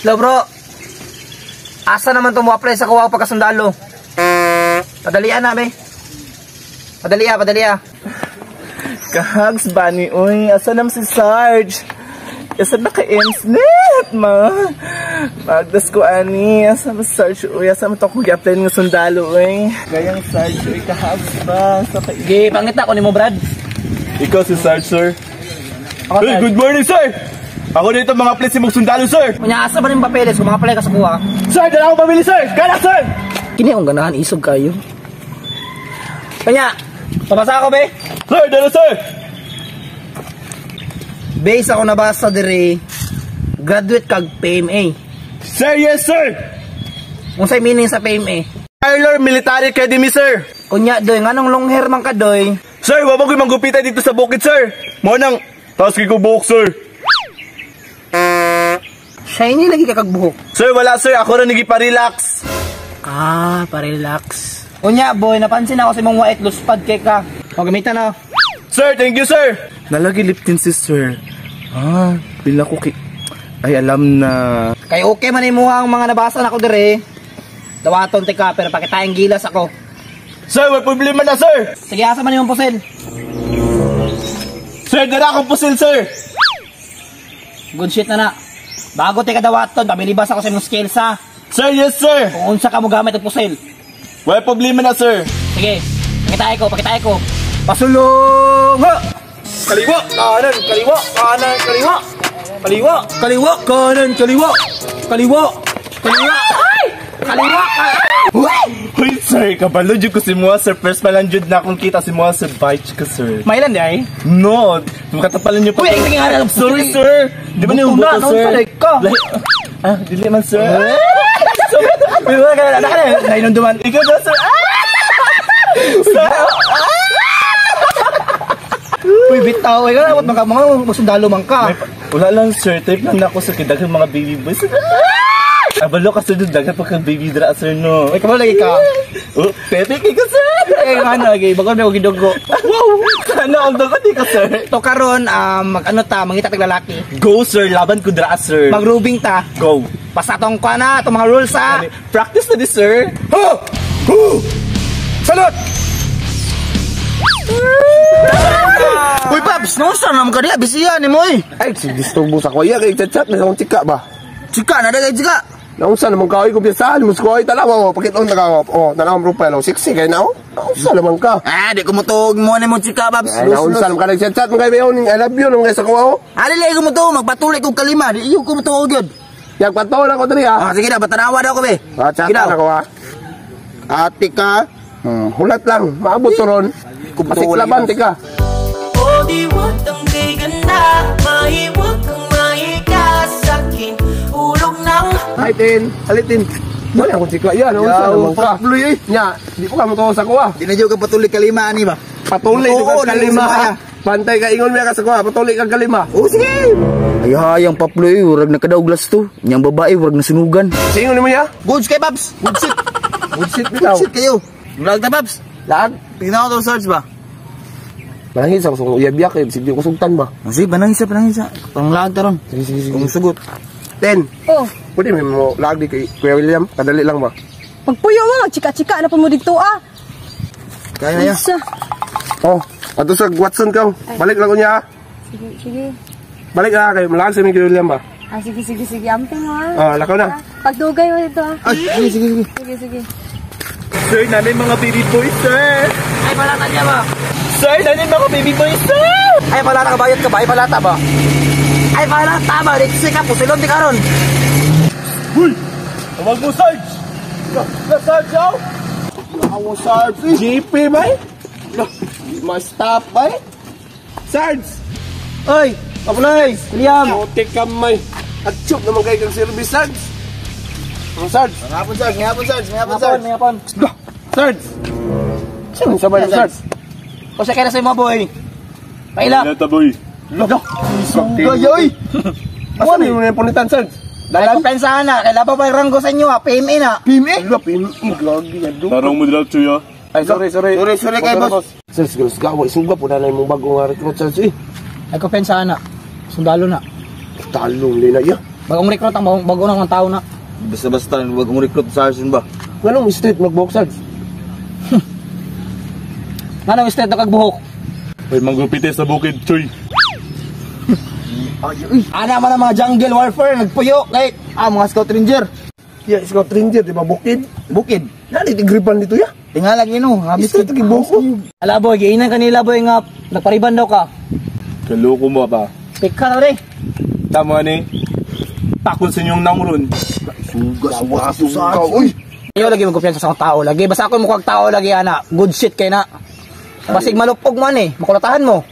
Hello, bro. Asa naman to mo apply sa kuha pagkasundalo? Padalian na, be. Padali ah, padali ah. Kahags bani uy, asa nam si Sarge? Asa na ka Smith ma? Magdas ko ani, asa ba Sarge uy, asa mo to ko gi-apply nga sundalo uy. Gayang Sarge uy, kahags ba? Sa ka Gi, pangita ko nimo, Brad. Ikaw si Sarge, sir. Ako, Hey, Sarge. good morning, sir. Ako dito mga apply si mong sundalo, sir. Kunya asa ba ning papeles kung mga apply ka sa kuha? Sir, dala ko pamili, sir. Kala, sir. Kini akong ganahan isog kayo. Kunya, pabasa ako, be. Sir, dala, sir. Base ako nabasa dire. Graduate kag PMA. Sir, yes, sir. Unsay meaning sa PMA? Parlor Military Academy, sir. Kunya doy, nganong long hair man ka doy? Sir, wa mo ko'y manggupitan dito sa bukid, sir. Mo nang taas kay ko buhok, sir. Shiny lagi ka kag buhok. Sir, wala, sir. Ako ra nigi-pa-relax. Ah, pa-relax. Unya, boy, napansin ako sa imong white luspad kay ka. O, gamitan na. Sir, thank you, sir. Nalagi liptin si sir. Ah, pila ko kay. Ay, alam na. Kay okay man imo ang mga nabasa nako dire. Dawaton ti ka, pero pakitaing gilas ako. Sir, may problema na, sir. Sige, asa man imong pusil? Sir, dala akong pusil, sir. Good shit na na. Bago ti ka dawaton, pabilibas ako sa imong skills ha. Sir, yes, sir. Kung unsa ka mo gamit og pusil. May problema na, sir. Sige, pakitaay ko, pakitaay ko. Pasulong! Ha! Kaliwa, kanan, kaliwa, kanan, kaliwa. Kaliwa, Kaliwa, kanan, kaliwa. Kaliwa, kaliwa. Ay! Kaliwa, kanan. Hoy, sir, kabalo jud ko si Mua, sir. First pa lang jud na akong kita si Mua, sir. Bite ka, sir. Mailan di ay? No, makatapalan niyo pa. Uy, ay, sige nga. Sorry, sir. Di ba niyo Buto na, buto, noon sir? pala ka. Ah, dili man, sir. Sorry. Uy, wala ka na, na, nainunduman. Ikaw na, sir. Ah! Sir! Uy, bitaw. Ay, abot man ka, mga sundalo man ka. Wala lang, sir. Type lang na ako sa daghang mga baby boys. Abalo ka, sir. Daghan pa kang baby dra, sir, no? Uy, kabalo lagi ka. Oh, pepe kay ka, sir. Eh, ano, lagi, bago may gidugo. Wow! Sana ang dugo di ka, sir. To karon, mag-ano ta, mangita tag lalaki. Go, sir. Laban ko dra, sir. Magrubing ta. Go. Basta tong kuha na, itong mga rules ha. Practice na di, sir. Ho! Ho! Salot! Uy, Paps, nausa naman ka diya, bisiya ni mo eh. Ay, si disturbo sa kuya kay chat na akong chika ba. Chika, na kay chika. Naunsa naman ka, oy, kumpiyasahan mo sa kuya, tanawa mo, pakita na ka, oh, tanawa mo profile, oh, sexy kay na, oh. Naunsa naman ka. Ah, di ko mutuog mo ni mo chika, Paps. Ay, naunsa naman ka, nag-chat mo kay Beon, I love you, nung kay sa kuya, oh. Ali lagi ko mutuog, magpatuloy kong kalima, di iyo ko mutuog yun. Yang patuloy ako diri, ah. Ah, sige na, batanawa daw ko be. Ah, chat Sige daw. na ako, ah. Ate ka, hulat lang, maabot to ron. Pasiklaban, tika. O di wag kay ganda, mahiwag kang mahiga sa'kin. Ulog ng Hi, Tin. Halitin. Wala akong chika, yan, naunsa naman ka. Pabloy eh. Nya, di ko ka mutuog sa kuya. Di na jud ka patuloy kalima ani ba? Patuloy Oo, ka kalima. nalima. Pantay ka, ingon mo ka sa kuya, patuloy ka kalima. Oh, sige. Ay, hayang Paploy, urag nakadauglas to. Niyang babae, urag nasunugan. Singon mo niya? Goods kay Paps. Good shit. Good shit, bitaw. Good shit kayo. Lag ta, Paps. Lag. Tingnan ko to search ba? Manangis ako sa uyab-yak eh. Sige ko sugtan ba? Sige, panangisa, panangisa. Panglaag ta ron. Sige, sige, sige. Kung sugot. Ten, Oh, pwede may mo lag di kay Kuya William. Kadali lang ba? magpuyo mo, magchika-chika na po mo dito ah. Kaya na ya. Unsa? Oh, ato sa Watson ka. Balik lang ko niya. Ah. Sige, sige. Balik na kay malag sa mi Kuya William ba? Ah, sige, sige, sige. Amping mo ah. Ah, lakaw na. Ah, pagdugay mo dito ah. Ay, sige, sige, sige. Sige, sige. Sir, nanay mga baby boys, sir. Ay, palata niya ba? Sir, nanay mga baby boys, sir. Ay, palata ka bayot ka ba? Ay, palata ba? Ay, palata ba? Riksi ka, pusilon di karon. Huy! Tawag mo, Sarge! La, Sarge, oh! Ako Sarge. GP bay. Ma-stop bay. Sarge. Oy, Paploy, William. Ote kamay. At chop naman kay kang service Sarge. Ang Sarge. Ngapon, Sarge. Ngapon, Sarge. Ngapon, Ngapon, Sarge. ngapon. Sarge. Sino sabay ng Sarge? O siya kaya na sa imo, boy. Paila. Nata, boy. Lolo. Gaya, oy. Asa ni mo na punitan Sarge? Ay, kumpensahan na. Kaya laban pa yung ranggo sa inyo ha. PMA na. PMA? Lo, PMA. Gagi nga do. Tarong mo dila, Chuya. Ay, sorry, sorry. Sorry, sorry kay boss. Sir, siguro gawa isuga po na na imong bagong nga recruit sir. Eh, Ay, kumpensahan na. Sundalo na. talong lina ya. Bagong recruit ang bago ng tao na. Basta-basta bagong recruit Sarge ba? Nganong street magbuhok, Sarge? Nganong street na kagbuhok? Uy, manggupite sa bukid, Choy. Ana man ang mga jungle warfare nagpuyo kay mga Scout Ranger. Yeah, Scout Ranger, di ba bukid? Bukid. Nani tigripan dito ya. Tingala gino, habis Street gibuhok. Ala boy, giinan kanila boy nga nagpariban daw ka. Kaloko mo ba? Pika na rin. Tama ni. Takot sa inyong nangron. Suga, suga, uy. Iyo lagi magkumpiyansa sa akong tao lagi. Basta ako mukhang tao lagi ana. Good shit kay na. Basig malupog man eh. Makulatahan mo.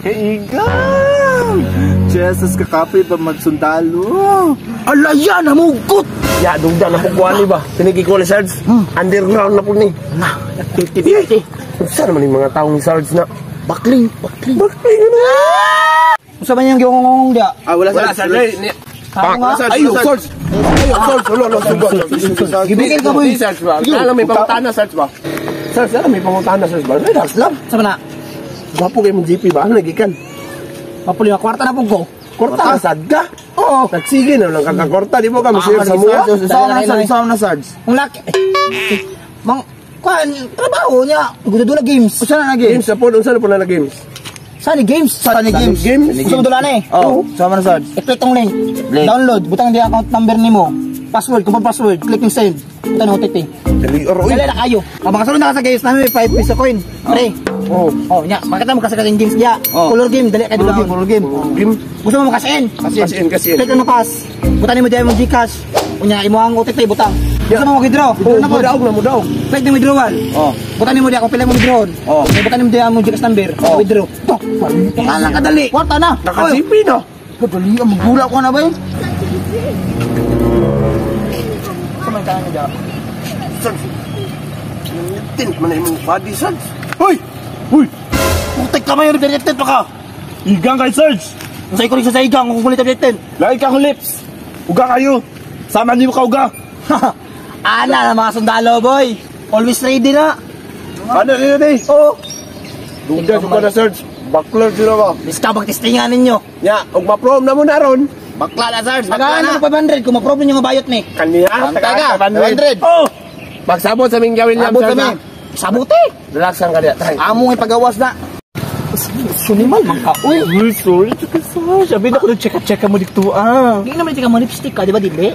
Kaigang! Jesus, kakapoy pa magsundalo. Alaya na mugot. Ya, dugda na po kuha ni ba? Pinigi ko ni Sarge. Underground na po ni. Na, 50-50. Saan naman yung mga taong ni Sarge na? Bakling, bakling. Bakit yun na? Unsa man yung gihongong dia? Ah, wala, Sarge. Tao nga. Ay, Sarge! Ay, Sarge! Wala, wala, suga. Gibigil ka boy. Sarge ba? Alam, may pangutana, Sarge ba? Sarge, alam, may pangutana, Sarge ba? Relax lang. Sa man na? Gwapo kayo mong GP ba? Ano nagikan? Mapuli ka kwarta na pug ko. Korta, sad ka? Oo. Nagsige na lang kakakorta, di mo ka masiyag sa mua? Sama na Sarge, sama na Sarge. Ang laki. Mang kuan trabaho niya. Gududula games. Usa na na game? Games na po, unsa na po na na games? Sani games. Sani games. Games? Gusto mo dula na eh. Oh, sama na Sarge. I-click tong link. Link. Download. Butang di account number nimo. Password, kung password, click yung send. Butang ng OTP. Dali, oroy. Dali na kayo. Ang makasunod na ka sa games namin, may 5 piso coin. Pre. Oh. Oh, nya, makita mo kasi kasi games niya. Oh. Color game, dali kay Color dula. game, color game. Game. Gusto mo makasin? Kasin, kasin. Click na pass. Butang nimo diyan mo GCash. Unya imo ang OTP butang. Gusto mo mag-withdraw? Oh, Withdraw na po. mudaog na, mudaog. Click ng withdrawal. Oh. Butang nimo diyan kung pila mo withdraw. Oh. May butang nimo diyan mo GCash number. Oh. Withdraw. Tok. Ang lang kadali. Kwarta na. Naka-GP na. Kadali, ang magula ko na ba yun? Sarge. Tint man na imong body, Sarge. Hoy! Uy! Putik ka man yung directed pa ka. Igang kay Sarge! Sa ko rin sa igang kung kulit directed. Lagi ka akong lips! Uga kayo! Sama niyo ka uga! Ana na mga sundalo boy. Always ready na. Ano rin eh? Oh. Dugda, suka na, Sarge. Bakler sila ba? Biska pagtestingan ninyo. Ya, ug ma-prom na mo na ron. Bakla na Sarge, bakla Tagaan na. mo 500 kung ma-problem yung bayot ni. Kaniya, Bantay ka, 500. Oh! Magsabot sa ming gawin Sabot Sarge, kami. ha? Sabuti. Relax ang kaniya, tay. Among ipagawas na. Sunimal man ka. Uy. Uy, sorry, tsaka Sarge. Abi na ko nag-check-check mo dito ah. Hindi naman ka mo lipstick ka, di ba dili?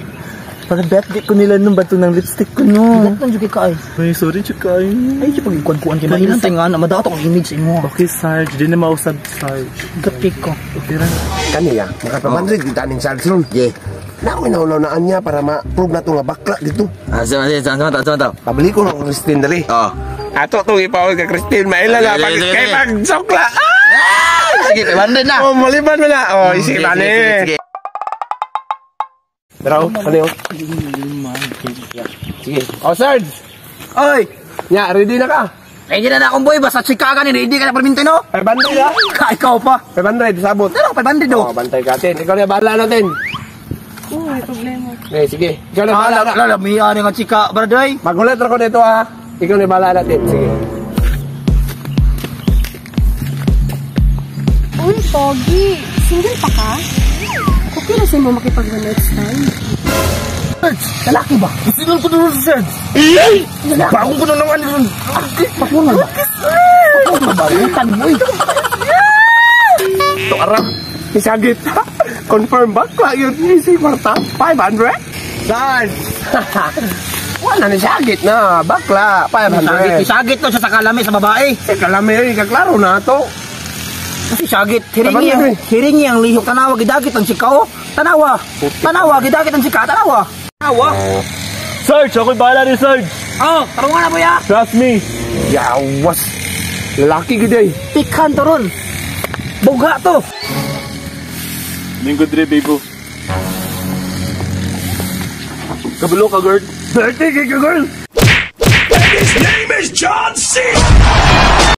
Parang bet di ko nila nung bato ng lipstick ko no. Bigat man jud ka ay. Uy, sorry, tsaka ay. Ay, di pag-ikuan-kuan kay ba? Ilang tayo nga na madato ang image imo. Okay, Sarge. Di na mausab, Sarge. Gapik ko. Okay ra. Kaniya, maka 500 kita ning Sarge ron. Yeah. Na ako inaulaw-naan niya para ma-prove na to nga bakla dito. Ah, sama, sama, sama, sama, sama. Pabili ko na kung Christine dali. Oh. Ato tong ipaol kay Christine, maila na Sige, pag sige, kay sige. pag sokla. Ah! Sige, 500 na. Oh, maliban mo na. Oh, Sige, isipan sige, sige, eh. sige. Pero, ano yun? Sige. Oh, Sarge! Oy, Nya, ready na ka? ready na na akong boy basta chika ka ni ready ka na perminti no. 500 ha? Ka ikaw pa. 500, sabot. Dalo 500 do. Oh, bantay ka, Tin. Ikaw na, bahala natin. Oh, may problema. Eh, sige. Ikaw na, bahala na. Lala, may ano nga chika, brother. Magulat ako dito ha. Ikaw na, bahala natin. Sige. Uy, Pogi. Single pa ka? Okay na sa'yo mo makipag one night stand. Lalaki ba? Sinol ko na Sarge. Bagong ko na ng ano ron. Papungan ba? Papungan ba? Butan mo eh. Ito, aram. Isagit. Confirm bakla yun. Easy, Marta. 500? Sarge! Wala na isagit na. Bakla. Isagit, 500. isagit to siya sa kalami sa babae. Eh, kalami eh. Kaklaro na to. Kasi sagit, hiringi Tama na, eh. hiringi ang lihok tanawa gidagit ang sika oh. Tanawa. Tanawa gidagit ang sika, tanawa. Tanawa. Sarge, ako'y bahala ni Sarge. Oh, tarungan na boy ah. Trust me. Yawas. Lalaki gid eh. Pikhan to ron. Bugha to. Lingkod rin, baby. Kabalo ka, girl. Dirty ka, girl! His name is John C.